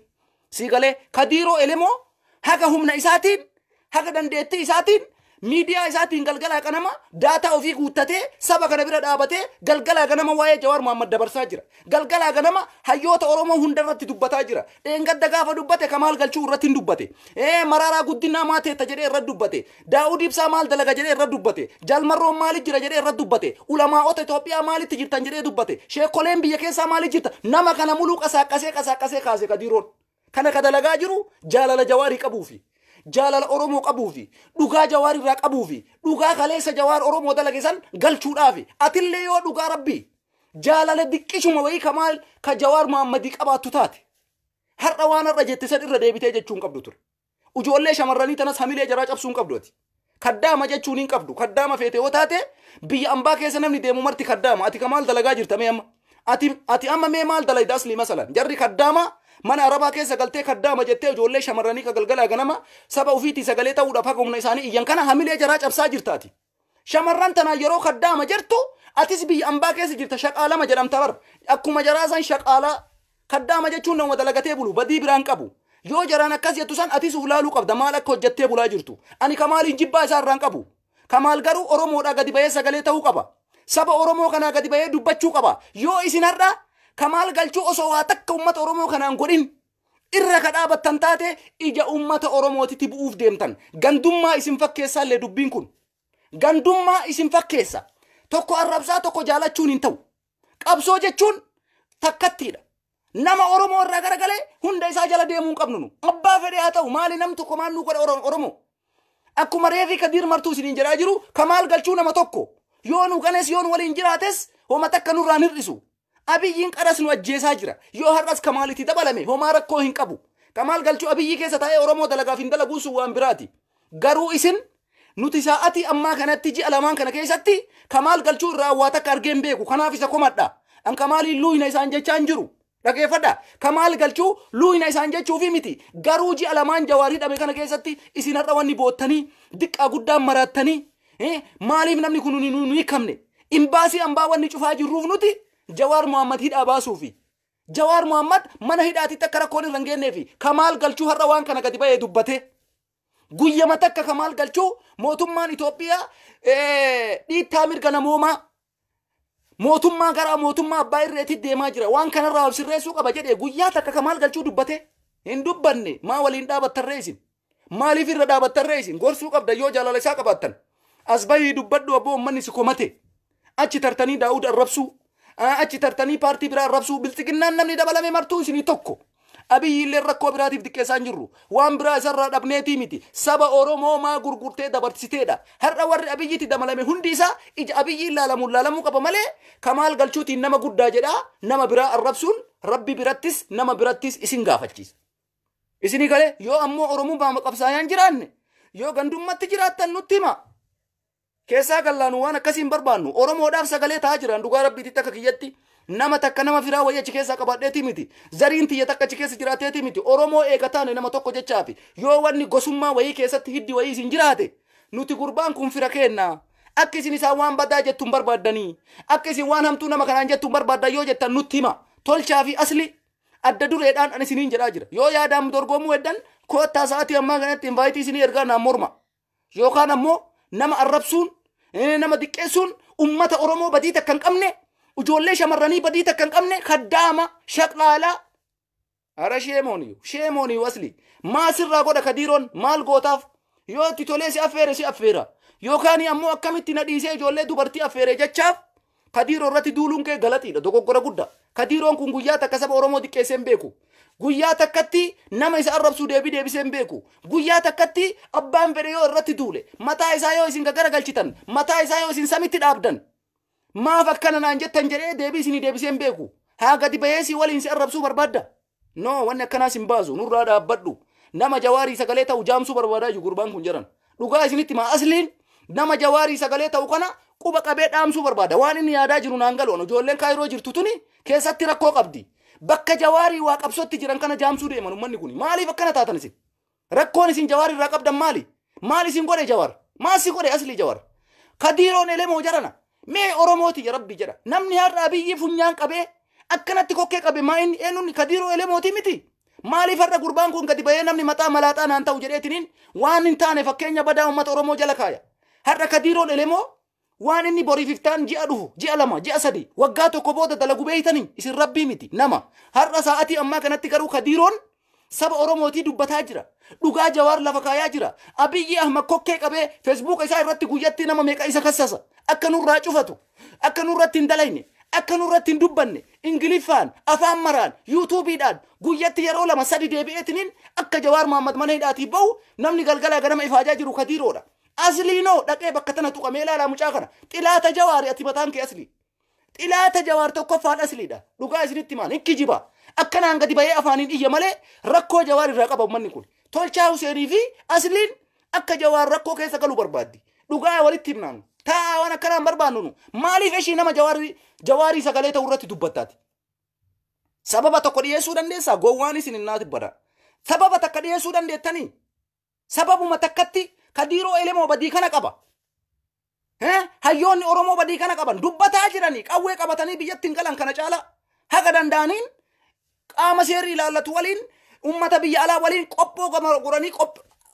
Sii galee? Kadiiroo Elemoo haga humna isaatiin, haga dandeettii isaatiin, miidiyaa isaatiin galgalaa ganama daataa ofii guuttatee saba kana bira dhaabatee galgalaa ganama waa'ee Jawaar Mohammad dabarsaa jira. Galgalaa ganama hayyoota Oromoo hunda irratti dubbataa jira. Dheengadda gaafa dubbate Kamaal Galchuu irratti hin dubbate. Maraaraa Guddinaa maa teetta jedhee irratti dubbate. Daawud Ibsaa maal dalaga jedhee irratti dubbate. Jalmarroon maalitti jira jedhee irratti dubbate. Ulamaa'ota Itoophiyaa maalitti jirtan jedhee dubbate. Sheekoleen biyya keessaa maalitti jirta? Nama kana muluu qasaaqqasee qasaaqqasee kaase Kadiiroon. Kana ka dalagaa jiru jaalala Jawaarii qabuufi, jaalala Oromoo qabuufi, dhugaa Jawaar irraa qabuufi, dhugaa kaleessa Jawaar Oromoo dalage san galchuudhaafi. Atillee yoo dhugaa rabbii jaalala diqqishuma wayii Kamaal ka Jawaar Muhammadii qabaattu taate, har'a waan har'a jette san irra deebitee jechuun qabdu ture. Ijoollee shamarranii tanas hamilee jaraa cabsuu hin qabdu ati. Kaddaama jechuun hin qabdu. Kaddaama feete yoo taate, biyya ambaa keessa namni deemu marti kaddaama. Ati kamaal dalagaa jirta mee amma? Ati amma mee maal dalayda, Aslii? Masalan jarri kaddaama mana arabaa keessa galtee kaddaama jettee ijoollee shamarranii ka galgalaa ganama saba ofiitii sagalee ta'uudhaaf haga humna isaanii iyyan kana hamilee jaraa cabsaa jirtaati. Shamarran tanaa yeroo kaddaama jirtu, atis biyya ambaa keessa jirta, shaqaalama jedhamta bar. Akkuma jaraa san shaqaalaa. Kaddaama jechuun nama dalagatee bulu, badii biraan qabu. Yoo jaraan akkas jettu san, atis uf laaluu qabda maal akka hojjettee bulaa jirtu. Ani Kamaaliin jibbaa isaa irraan qabu. Kamaal garuu Oromoodhaa gadi bahee sagalee ta'uu qaba. Saba Oromoo kanaa gadi bahee dubbachuu qaba. Yoo isin har'a Kamaal Galchuu osoo waa takka uummata Oromoo kanaan godhin irra ka dhaabattan taate, ija uummata Oromootitti bu'uuf deemtan. Gandummaa isin fakkeessaallee dubbiin kun. Gandummaa isin fakkeessa. Tokko arrabsaa tokko jaalachuun hin ta'u. Qabsoo jechuun takkattiidha. Nama Oromoo irraa garagalee hunda isaa jala deemuu hin qabnu nu. Abbaa fedhe haa ta'u, maali nam tokko maal nu godha Oromoo? Akkuma reefii Kadiir Martuu isiniin jedhaa jiru, Kamaal Galchuu nama tokko. Yoo nu ganes, yoo nu waliin jiraates, homa takka nurraa hin hir'isu. Abiyyiin qaras nu ajjeesaa jira. Yoo har'as Kamaalitti dabalame homaa rakkoo hin qabu. Kamaal Galchuu Abiyyi keessa taa'ee Oromoo dalagaaf hin dalaguun sun waan biraati. Garuu isin nuti sa'aatii ammaa kanatti ji'a lamaan kana keessatti Kamaal Galchuu irraa waa takka argee hin beeku. Kanaaf isa komadha. An Kamaaliin luuyina isaan jechaa hin jiru. Dhageeffadha. Kamaal Galchuu luuyina isaan jechuufi miti. Garuu ji'a lamaan Jawaar hidhame kana keessatti isin har'a wanni boottanii diqqaa guddaan maraattanii, maaliif namni kun nu hiikamne? Imbaasii ambaa wanni cufaa jirruuf nuti Jawaar Muhammad hidhaa baasuufi. Jawaar Muhammad mana hidhaatitti akka rakkoon irra hin geenyeefi Kamaal Galchuu har'a waan kana gadi ba'ee dubbate. Guyyama takka Kamaal Galchuu mootummaan Itoophiyaa dhiittaa mirga namoomaa mootummaa gara mootummaa abbaa irreetti deemaa jira, waan kanarraa of sirreessuu qaba jedhee guyyaa takka Kamaal Galchuu dubbate hin dubbanne. Maa waliin dhaabattarree isin? Maaliif irra dhaabattarree isin? Gorsuu qabda yoo jaalala isaa qabaattan. As bahii dubbadhu abboo, uummanni si komate. Achi tartanii Daawud arrabsuu, achi tartanii paartii biraa arrabsuu, Bilxiginnaan namni dabalame martuu isinii tokko. Abiyyi illee rakkoo biraatiif xiqqeessaa hin jirru. Waan biraa isarraa dhabneetii miti. Saba Oromoo maa gurgurtee dabarsiteedha. Har'a warri Abiyyitti dabalame hundi isaa ija Abiyyi ilaalamuun laalamuu qaba malee, Kamaal Galchuutiin nama guddaa jedhaa nama biraa arrabsuun Rabbi birattis nama birattis isin gaafachiisa. Isinii galee? Yoo ammoo Oromoo qabsaayaan jiraanne, yoo gandummatti jiraattan nutti hima. Keessaa gallaanu waan akkasii hin barbaannu. Oromoodhaaf sagalee ta'aa jiran dhugaa Rabbiititti akka kiyyatti. Nama takka nama firaa wayii achi keessaa qabadheeti miti. Zariin tiyya takka achi keessa jiraateeti miti. Oromoo eega taane nama tokko jechaafi. Yoo wanni gosummaa wayii keessatti hiddi wayii isin jiraate, nuti gurbaan kun fira keenna. Akka isin isaan waan badaa jettu hin barbaaddanii. Akka isin waan hamtuu nama kanaan jettu hin barbaaddan yoo jettan nutti hima. Tolchaa fi Asli adda dureedhaan ani isiniin jedhaa jira. Yoo yaadaan dorgomuu heddan, koottaa, sa'aatii ammaa kanatti invite isinii ergaa, naan morma. Yookaan ammoo nama arrabsuun, nama diqqeessuun, ummata Oromoo badii takka hin qabne, ijoollee shamarranii badii takka hin qabne, kaddaama shaqlaalaa. Ara shame on you, shame on you. Asli maa sirraa godha Kadiiroon? Maal gootaaf? Yoo itti tolee si affeere, si affeera. Yookaan ammoo akkamitti na dhiisee ijoollee dubartii affeere jechaaf Kadiiroo irratti duuluun kee galatiidha, dogoggora guddaa. Kadiiroon kun guyyaa takka saba Oromoo xiqqeessee hin beeku. Guyyaa takkatti nama isa arrabsuu deebii deebisee hin beeku. Guyyaa takkatti abbaan fedhe yoo irratti duule, mataa isaa yoo isin garagalchitan, mataa isaa yoo isin samitti dhaabdan, maaf akkana naan jettan jedhee deebii isinii deebisee hin beeku. Haa gadi bahee si waliin si arrabsuu barbaadda? No, wanni akkanaas hin baasu. Nurraa dhaabbadhu. Nama Jawaarii sagalee ta'u jaamsuu barbaadaa jiru gurbaan kun jedhan. Dhugaa isinitti maa, Asliin nama Jawaarii sagalee ta'u kana quba qabee dhaamsuu barbaada. Waan inni yaadaa jiru naan galu. Ijoolleen Kaayiroo jirtu tuni keessatti rakkoo qabdi. Bakka Jawaarii waa qabsootti jiran kana jaamsuu deeman uummanni kun. Maaliif akkana taatan isin? Rakkoon isin Jawaarii irraa qabdan maali? Maal isin godhe Jawaar? Maal si godhe Aslii Jawaar? Kadiiroon Elemoo jarana. Mee Oromooti ya Rabbi jedha. Namni har'a Abiyyi funyaan qabee akkanatti kokkee qabe maa inni eenyuun Kadiiroo Elemooti miti? Maaliif har'a gurbaan kun gadi bahee namni mataa malaaxaa naan ta'u jedheetiniin waan hin taane fakkeenya badaa uummata Oromoo jala kaaya? Har'a Kadiiroon Elemoo waan inni boriif iftaan, ji'a dhufu, ji'a 2, ji'a 3, waggaa 1 booda dalagu beeytanii? Isin Rabbii miti nama. Har'a sa'atii ammaa kanatti garuu Kadiiroon saba Oromootii dubbataa jira. Dhugaa Jawaar lafa kaayaa jira. Abiyyi Ahmad kokkee qabee Feesbuuka isaa irratti guyyatti nama meeqa isa kassasa. Akka nurraa cufatu, akka nurratti hin dalayne, akka nurratti hin dubbanne, Ingiliffaan, afaan maraan, YouTubeiidhaan guyyatti yeroo lama sadi deebi'eetiniin akka Jawaar Mohammad mana hidhaatii bahu namni galgalaa ganama ifaajaa jiru Kadiiroodha. Asliinoo dhaqee bakka tana tuqamee ilaalaa mucaa kana. Xilaata Jawaari ati mataan kee, Aslii. Xilaata Jawaar tokkoffaan Asliidha. Dhugaa isinitti maan hin kijiba. Akkanaan gadi bahee afaaniin iyya malee rakkoo Jawaar irraa qaba uummanni kun. Tolchaa Huseenii fi Asliin akka Jawaar rakkoo keessa galuu barbaaddi. Dhugaa walitti himnaan. Taa'aa, waan akkanaan barbaannu nu. Maaliif ishii nama Jawaarii sagalee ta'u irratti dubbattaati? Sababa tokko dhiyeessuu dandeessaa? Gowwaan isin hin naati bada. Sababa takka dhiyeessuu dandeettanii? Sababuma takkatti Kadiiroo Elemoo badii kana qaba. Hayyoonni Oromoo badii kana qaban dubbataa jiranii qawwee qabatanii biyyatti hin galan kana caala haga danda'aniin qaama seerri ilaallatu waliin, ummata biyya alaa waliin qophoo godhanii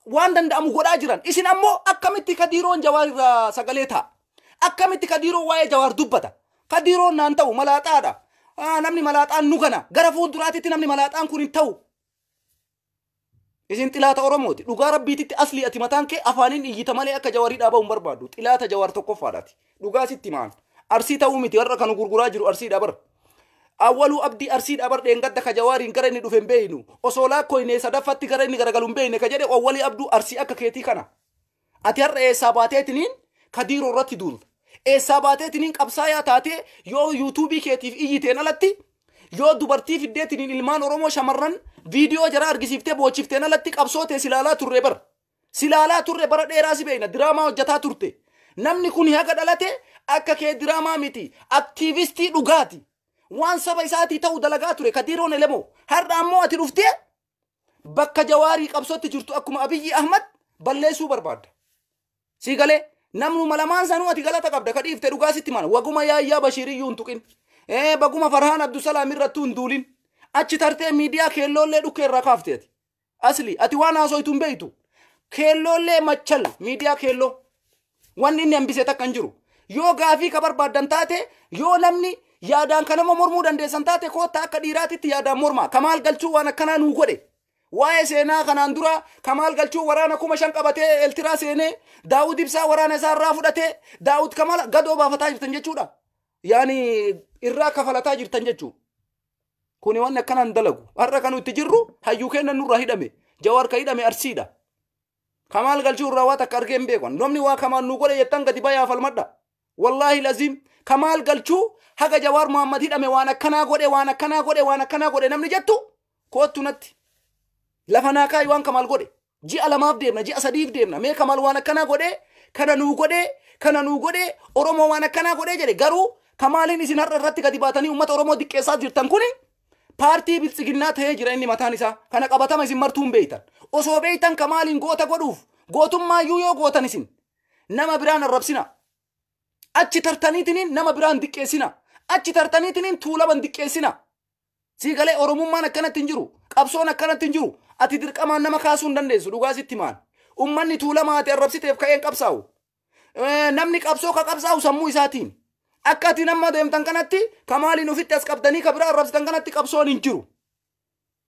waan danda'amu godhaa jiran. Isin ammoo akkamitti Kadiiroon Jawaar irraa sagalee ta'a? Akkamitti Kadiiroon waa'ee Jawaar dubbata? Kadiiroon naan ta'u, malaaxaadha. Namni malaaxaan nu kana gara fuulduraatitti namni malaaxaan kun hin ta'u. Isin xilaata Oromooti. Dhugaa Rabbiititti, Aslii, ati mataan kee afaaniin iyyita malee akka Jawaarii dhaaba'u hin barbaaddu. Xilaata Jawaar tokkoffaadhaati. Dhugaa sitti maan. Arsii ta'uu miti, har'a kan gurguraa jiru Arsiidha bara. Awwaluu Abdii Arsiidha bar dheengadda ka Jawaariin gara inni dhufe hin beeynu. Osoo laakkoyne sadaffatti gara inni garagalu hin beeyne ka jedhe Awwalii Abduu Arsii akka keetii kana. Ati har'a eessaa baateetiniin Kadiiroo irratti duulta? Eessaa baateetiniin qabsaayaa taatee yoo yuutuubii keetiif iyyiteen alatti, yoo dubartii fiddeetiniin ilmaan Oromoo shamarran viidiyoo jara argisiiftee boochifteen alatti qabsoo tee silaalaa turre bar. Silaalaa turre, bara dheeraa si beeyna, diraamaa hojjataa turte. Namni kun haga dhalate akka kee diraamaa miti, aktiivistii dhugaati. Waan saba isaatii ta'u dalagaa ture Kadiiroon Elemoo. Har'a ammoo ati dhuftee bakka Jawaarii qabsootti jirtu akkuma Abiyyi Ahmad balleessuu barbaadda. Sii galee, namnuma lamaan sanuu ati galata qabda ka dhiifte, dhugaa sitti mana. Waguma Yaayyaa Bashiiriyyuu hin tuqin. Baguma Farhaan Abdusalaam irrattuu hin duulin. Achi tartee miidiyaa keelloollee dhukkee irraa kaafte ati. Asli ati waan haasoytu hin beeytu. Keelloollee machal miidiyaa keelloo. Wanni inni hambise takka hin jiru. Yoo gaafii ka barbaaddan taate, yoo namni yaadaan kanama mormuu dandeessan taate, koottaa akka dhiiraatitti yaadaan mormaa. Kamaal Galchuu waan akkanaa nuu godhe. Waa'ee seenaa kanaan dura Kamaal Galchuu waraana 5,000 qabatee Eltiraa seenee Daawud Ibsaa waraana isaa irraa fudhatee Daawud Kamaal gadoo baafataa jirtan jechuudha. Yaani irraa kafalataa jirtan jechuudha. Kuni wanni akkanaan dalagu. Har'a kan nuti jirru hayyuu kennan nurraa hidhame. Jawaar ka hidhame Arsiidha. Kamaal Galchuu irraa waa takka argee hin beeku. Namni waa Kamaal nu godhe jettan gadi bayaa falmadha. Wallaahi laziim, Kamaal Galchuu haga Jawaar Muhammad hidhame waan akkanaa godhe, waan akkanaa godhe, waan akkanaa godhe namni jettu koottu natti. Lafa naa kaayi waan Kamaal godhe. Ji'a 2f deemna, ji'a 3f deemna. Mee Kamaal waan akkanaa godhe, kana nuu godhe, kana nuu godhe, Oromoo waan akkanaa godhe jedhe. Garuu Kamaaliin isin har'a irratti gadi baatanii uummata Oromoo diqqeessaa jirtan kuni paartii Biltsiginnaa ta'ee jira inni mataan isaa. Kana qabatama isin martuu hin beeytan. Osoo beeytan Kamaaliin goota godhuuf gootummaayyuu yoo gootan isin nama biraan arrabsina. Achi tartaniitiniin nama biraan diqqeessina. Achi tartaniitiniin Tuulaman diqqeessina. Sii galee, Oromummaan akkanatti hin jiru. Qabsoon akkanatti hin jiru. Ati dirqamaan nama kaasuu hin dandeessu, dhugaa sitti maan. Ummanni Tuulamaa ati arrabsiteef ka'een qabsaa'u. Namni qabsoo ka qabsaa'u sammuu isaatiin. Akka ati nama deemtan kanatti Kamaaliin ofitti as qabdanii ka biraa arrabsitan kanatti qabsoon hin jiru.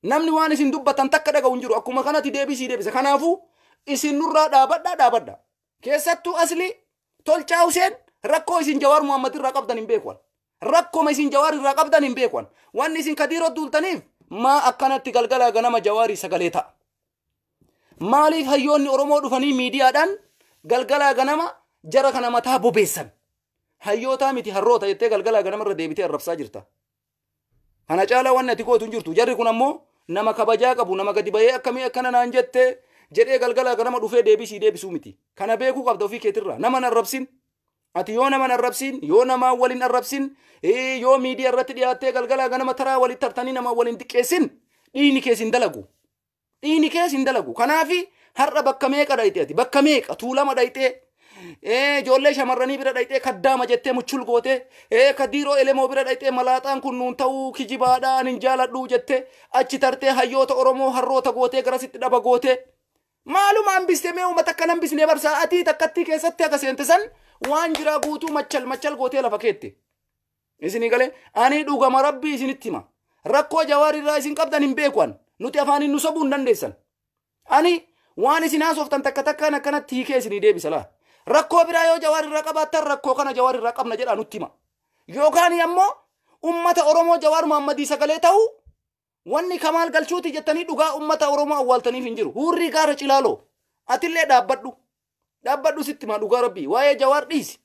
Namni waan isin dubbattan takka dhaga'u hin jiru. Akkuma kanatti deebisii deebisa. Kanaafuu isin nurraa dhaabadhaa, dhaabadha. Keessattuu Asli Tolchaa Huseen, rakkoo isin Jawaar Muhammad irraa qabdan hin beekuan. Rakkoma isin Jawaar irraa qabdan hin beekuan. Wanni isin Kadiiroo duultaniif maa akkanatti galgalaa ganama Jawaarii sagalee ta'a? Maaliif hayyoonni Oromoo dhufanii miidiyaadhaan galgalaa ganama jara kana mataa bobeessan? Hayyootaa miti, harroota jettee galgalaa ganama irra deebitee arrabsaa jirta. Kana caalaa wanni ati gootu hin jirtu. Jarri kun ammoo nama kabajaa qabu, nama gadi bahee akkamii akkana naan jette jedhee galgalaa ganama dhufee deebisii deebisuu miti. Kana beekuu qabda ofii keetirraa. Nama hin arrabsin. Ati yoo nama hin arrabsin, yoo namaa waliin arrabsin, yoo miidiyaa irratti dhiyaattee galgalaa ganama taraa walitti tartanii nama waliin xiqqeessin, dhiini kees hin dalagu. Dhiini kees hin dalagu. Kanaafi har'a bakka meeqa dhayxee ati? Bakka meeqa Tuulama dhayxee? Ijoollee shamarranii bira dhayxee kaddaama jettee muchul gootee, Kadiiroo Elemoo bira dhayxee malaaxaan kun nuun ta'uu kijibaadha, ani hin jaaladhu jettee, achi tartee hayyoota Oromoo harroota gootee garasitti dhaba gootee. Maaluma hambiste? Mee uummata akka hambisnee bar, sa'aatii takkattii keessatti haga seente san waan jiraa guutuu machal machal gootee lafa keette. Isinii galee, ani dhugama Rabbii isinitti hima. Rakkoo Jawaar irraa isin qabdan hin beekuan. Nuti afaaniin nu sobuu hin dandeessan. Ani waan isin haasoftan takka takkaan akkanatti hiikee isinii deebisa laa. Rakkoo biraa yoo Jawaar irraa qabaattan, rakkoo kana Jawaar irraa qabna jedhaa nutti hima. Yookaan ammoo ummata Oromoo Jawaar Muhammadii sagalee ta'uu wanni Kamaal Galchuuti jettanii dhugaa ummata Oromoo awwaaltaniif hin jiru. Huurrii gaara Cilaaloo. Atillee dhaabbadhu. Dhaabbadhu sitti himaa, dhugaa Rabbii. Waa'ee Jawaar dhiisi.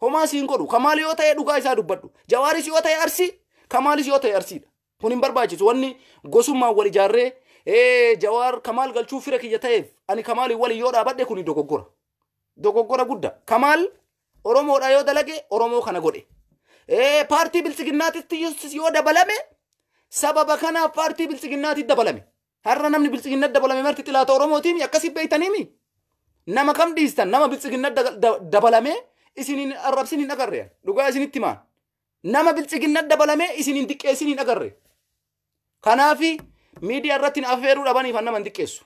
Homaa siin godhu. Kamaal yoo ta'e dhugaa isaa dubbadhu. Jawaaris yoo ta'e Arsii, Kamaalis yoo ta'e Arsiidha. Kun hin barbaachisu. Wanni gosummaan wal ijaarree Jawaar Kamaal Galchuu fira kiyya ta'eef ani Kamaaliin waliin yoo dhaabadhe, kuni dogoggora. Dogoggora guddaa. Kamaal Oromoodha yoo dalage Oromoo kana godhe. Paartii Biltsiginnaatitti yoo dabalame sababa kanaaf paartii Biltsiginnaatitti dabalame. Har'a namni Biltsiginnatti dabalame marti xilaata Oromootiimi, akkasii beeytaniimi? Nama kam dhiistan? Nama Biltsiginnatti dabalame isiniin arrabsin hin agarre. Dhugaa isinitti himaan. Nama Biltsiginnatti dabalame isiniin xiqqeessin hin agarre. Kanaafi miidiyaa irratti affeeruu dhabaniif nama hin xiqqeessu.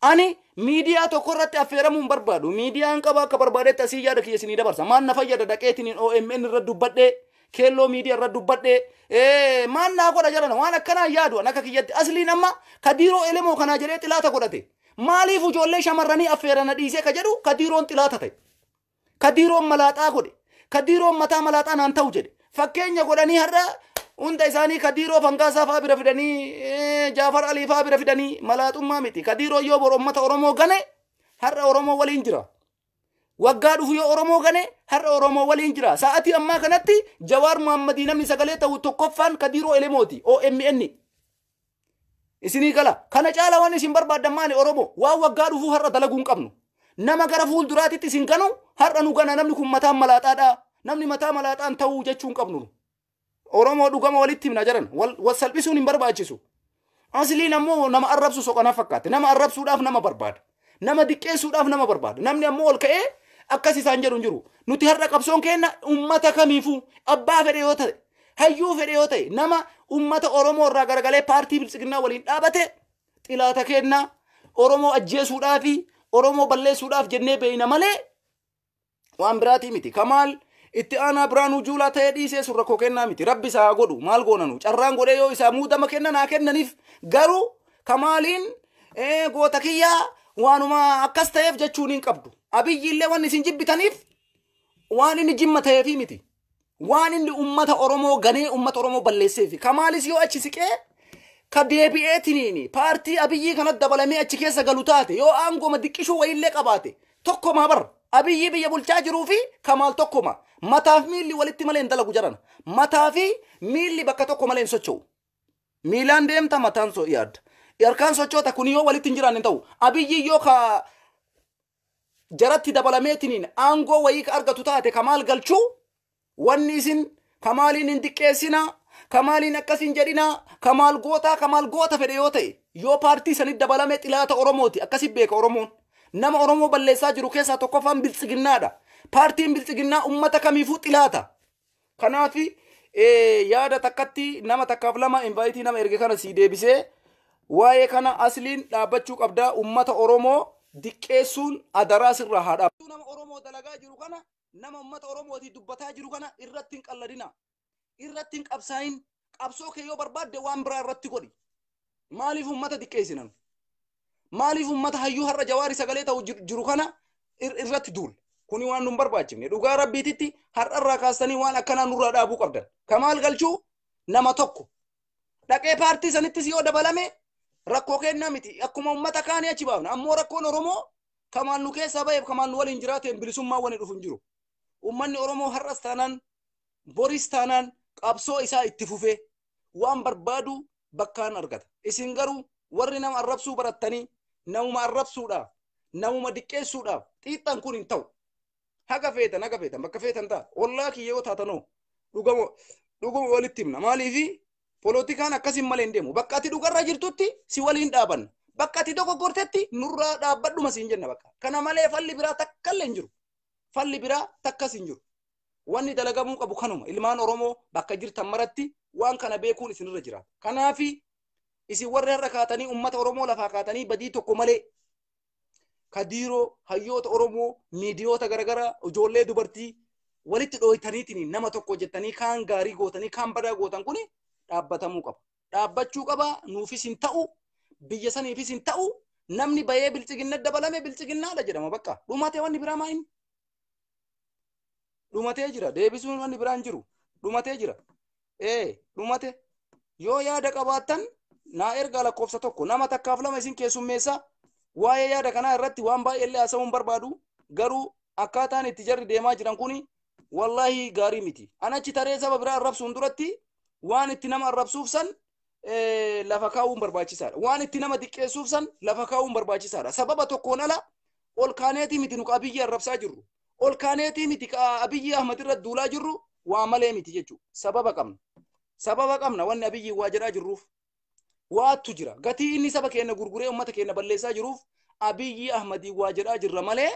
Ani miidiyaa tokko irratti affeeramuu hin barbaadu. Miidiyaan qaba, akka barbaadetti asii yaada kiyya isinii dabarsa. Maal na fayyada dhaqeetiin OMN irra dubbadhee, keelloo miidiyaa irra dubbadhee, maal naa godha jedhan? Waan akkanaa yaadu an akka kiyyatti. Asliin amma Kadiiroo Elemoo kanaa jedhee xilaata godhate. Maaliif ijoollee shamarranii affeerana dhiisee ka jedhu Kadiiroon xilaata ta'e. Kadiiroon malaaxaa godhe. Kadiiroon mataa malaaxaa naan ta'u jedhe. Fakkeenya godhanii har'a Hunda isaanii Kadiiroo Fangaasaa fa'aa bira fidanii, Jaafar Alii fa'aa bira fidanii malaaxummaa miti. Kadiiroo yoo bor ummata Oromoo gane har'a Oromoo waliin jira. Waggaa dhufu yoo Oromoo gane har'a Oromoo waliin jira. Sa'atii ammaa kanatti Jawaar Muhammadii namni sagalee ta'u tokkoffaan Kadiiroo Elemooti, OMN. Isinii gala. Kana caala waan isin barbaaddan maali Oromoo? Waan waggaa dhufuu har'a dalaguu hin qabnu. Nama gara fuulduraatitti isin ganu har'a nu gana, namni kun mataan malaaxaadha. Namni mataa malaaxaan ta'uu jechuu hin qabnu. Oromoo dhugama walitti himna jedhan, wal salphisuun hin barbaachisu. Asliin ammoo nama arrabsu soqanaa fakkaate. Nama arrabsuudhaaf nama barbaada. Nama diqqeessuudhaaf nama barbaada. Namni ammoo ol ka'ee akkas isaan jedhu hin jiru. Nuti har'a qabsoon keenya ummata kamiifuu, abbaa fedhe yoo ta'e, hayyuu fedhe yoo ta'e, nama ummata Oromoo irraa garagalee paartii biltsiginnaa waliin dhaabate xilaata kennaa, Oromoo ajjeesuudhaa fi Oromoo balleessuudhaaf jennee beeyna malee waan biraatii miti. Kamaal itti aanaa Biraanuu Juulaa ta'ee dhiisee sun rakkoo kennaa miti. Rabbi isaa haa godhu, maal goonanu, carraan godhee yoo isaa muudama kennan haa kennaniif, garuu Kamaaliin goota kiyyaa waanuma akkas ta'eef jechuun hin qabdu. Abiyyi illee wanni isin jibbitaniif waan inni jimma ta'eefi miti. Waan inni ummata Oromoo ganee ummata Oromoo balleesseefi. Kamaalis yoo achi siqee ka deebi'eetiniin paartii Abiyyii kanatti dabalamee achi keessa galu taate, yoo aangooma diqqishuu wayiillee qabaate, tokkoma bar. Abiyyii biyya bulchaa jiruu fi Kamaal tokkoma. Mataaf miilli walitti malee hin dalagu jaran. Mataa fi miilli bakka tokko malee hin socho'u. Miilaan deemta, mataan so yaadda. Harkaan sochoota, kun yoo walitti hin jiraanne hin ta'u. Abiyyii yoo ka jaratti dabalameetiniin aangoo wayii ka argatu taate, Kamaal galchuu wanni isin Kamaaliin hin diqqeessinaa, Kamaaliin akkas hin jedhinaa, Kamaal gootaa, Kamaal goota fedhe yoo ta'e, yoo paartii sanitti dabalame xilaata Oromooti. Akkasi beeka Oromoon. Nama Oromoo balleessaa jiru keessaa tokkoffaan biltsiginnaadha. Paartiin biltsiginnaa ummata kamiifuu xilaata. Kanaaf yaada takkatti nama takkaaf lama invite nama erge kana sii deebisee, waa'ee kana asliin dhaabbachuu qabdaa, ummata Oromoo diqqeessuun adaraa sirraa haa dhaabbatu. Nama Oromoo dalagaa jiru kana, nama ummata Oromootii dubbataa jiru kana irratti hin qalladina. Irratti hin qabsaa'in. Qabsoo kee yoo barbaadde waan biraa irratti godhi. Maaliif ummata diqqeessinan? Maaliif ummata hayyuu har'a Jawaari sagalee ta'u jiru kana irratti duul? Kuni waan nun barbaachifne. Dhugaa rabbiititti har'arraa kaastanii waan akkanaa nurraa dhaabuu qabdan. Kamaal Galchuu nama tokko. Dhaqee paartii sanittis yoo dabalame rakkoo kennaa miti. Akkuma ummata kaanii achi baafna. Ammoo rakkoon Oromoo Kamaal nu keessaa ba'eef Kamaal nu waliin jiraateen bilisummaa wani dhufu hin jiru. Ummanni Oromoo har'as taanaan boris taanaan qabsoo isaa itti fufee waan barbaadu bakkaan argata. Isin garuu warri nama arrabsuu barattanii namuma arrabsuudhaaf, namuma diqqeessuudhaaf xiixxan kun hin ta'u. Haga feetan, haga feetan, bakka feetan ta'a. Ollaa kiyya yoo taatanoo dhugama dhuguma walitti himna. Maaliifi polotikaan akkasiin malee hin deemu. Bakka ati dhugarra jirtutti si waliin dhaabanna. Bakka ati dogoggortetti nurraa dhaabbadhuma siin jenna bakka. Kana malee falli biraa takka illee hin jiru. Falli biraa takkas hin jiru. Wanni dalagamuu qabu kanuma. Ilmaan Oromoo bakka jirtan maratti waan kana beekuun isinirra jira. Kanaafi isin warri har'a kaatanii uummata Oromoo lafaa kaatanii badii tokko malee Kadiiroo, hayyoota Oromoo, miidiyoota garaagaraa, ijoollee dubartii walitti dhooytaniitiin nama tokko jettanii kaan gaarii gootanii kaan badaa gootan kuni dhaabbatamuu qaba. Dhaabbachuu qaba, nuufis hin ta'u, biyya saniifis hin ta'u, namni bayee biltsiginna dabalame biltsiginnaadha jedhama bakka. Dhumatee wanni biraa maa inni? Dhumatee jira, deebisuun wanni biraan jiru. Dhumatee jira. Ee, dhumate. Yoo yaada qabaattan naa ergaa lakkoofsa tokko, nama takkaaf lama isin keessummeessa. Waa'ee yaada kanaa irratti waan baay'ee illee haasa'uu hin barbaadu, garuu akkaataan itti jarri deemaa jiran kuni wallaahi gaarii miti. An achi taree saba biraa arrabsuun duratti waan itti nama arrabsuuf san lafa kaa'uun barbaachisaadha. Waan itti nama diqqeessuuf san lafa kaa'uun barbaachisaadha. Sababa tokkoon ala ol kaaneetii miti nu Abiyyi arrabsaa jirru. Ol kaaneetii miti ka Abiyyi Ahmad irra duulaa jirru, waa malee miti jechuudha. Sababa qabna. Sababa qabna wanni Abiyyi waa jedhaa jirruuf. Waattu jira. Gatii inni saba keenya gurguree uummata keenya balleessaa jiruuf Abiyyi Ahmadii waa jedhaa jirra malee,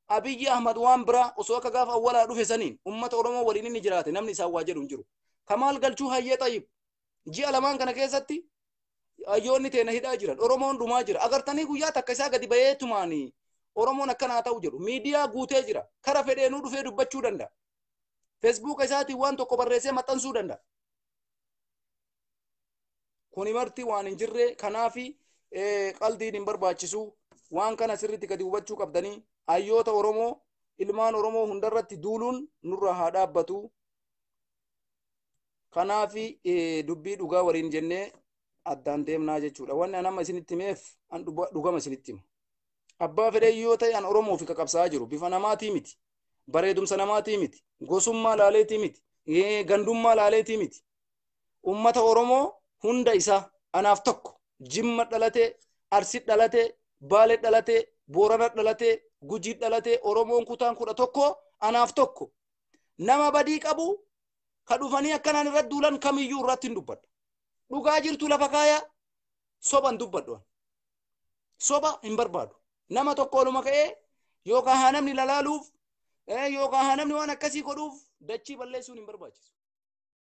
Abiyyi Ahmad waan biraa osoo akka gaafa awwalaa dhufe saniin uummata Oromoo waliin inni jiraate namni isaan waa jedhu hin jiru. Kamaal Galchuu hayyee xayyib. Ji'a lamaan kana keessatti hayyoonni teena hidhaa jiran. Oromoon dhumaa jira. Agartanii guyyaa takka isaa gadi bahee tumaanii Oromoon akkanaa ta'u jedhu. Miidiyaa guutee jira. Kara fedheenuu dhufee dubbachuu danda'a. Feesbuuka isaatiin waan tokko barreessee maxxansuu danda'a. Kuni marti waan hin jirre, kanaafi qaldiin hin barbaachisu. Waan kana sirriitti gadi hubachuu qabdanii, hayyoota Oromoo, ilmaan Oromoo hundarratti duuluun nurra haa dhaabbatu. Kanaafi dubbii dhugaa waliin jennee addaan deemnaa jechuudha. Wanni an amma isinitti himeef an dhugama isinitti hima. Abbaa fedhee yoo ta'e an Oromoo fi qaqabsaa jiru bifa namaatii miti. Bareedumsa namaatii miti. Gosummaa laaleetii miti. Gandummaa laaleetii miti. Ummata Oromoo hunda isaa anaaf tokko. Jimma dhalatee, Arsi dhalatee, Baale dhalatee, Boorana dhalatee, Gujii dhalatee, Oromoon kutaan 11 anaaf tokko. Nama badii qabu ka dhufanii akkanaan irratti duulan kamiyyuu irratti hin dubbadha. Dhugaa jirtu lafa kaayaa, soba hin dubbadhu. Soba hin barbaadu. Nama tokko oluma ka'ee yookaan haa namni lalaaluuf yookaan haa namni waan akkasii godhuuf dachii balleessuun hin barbaachisu.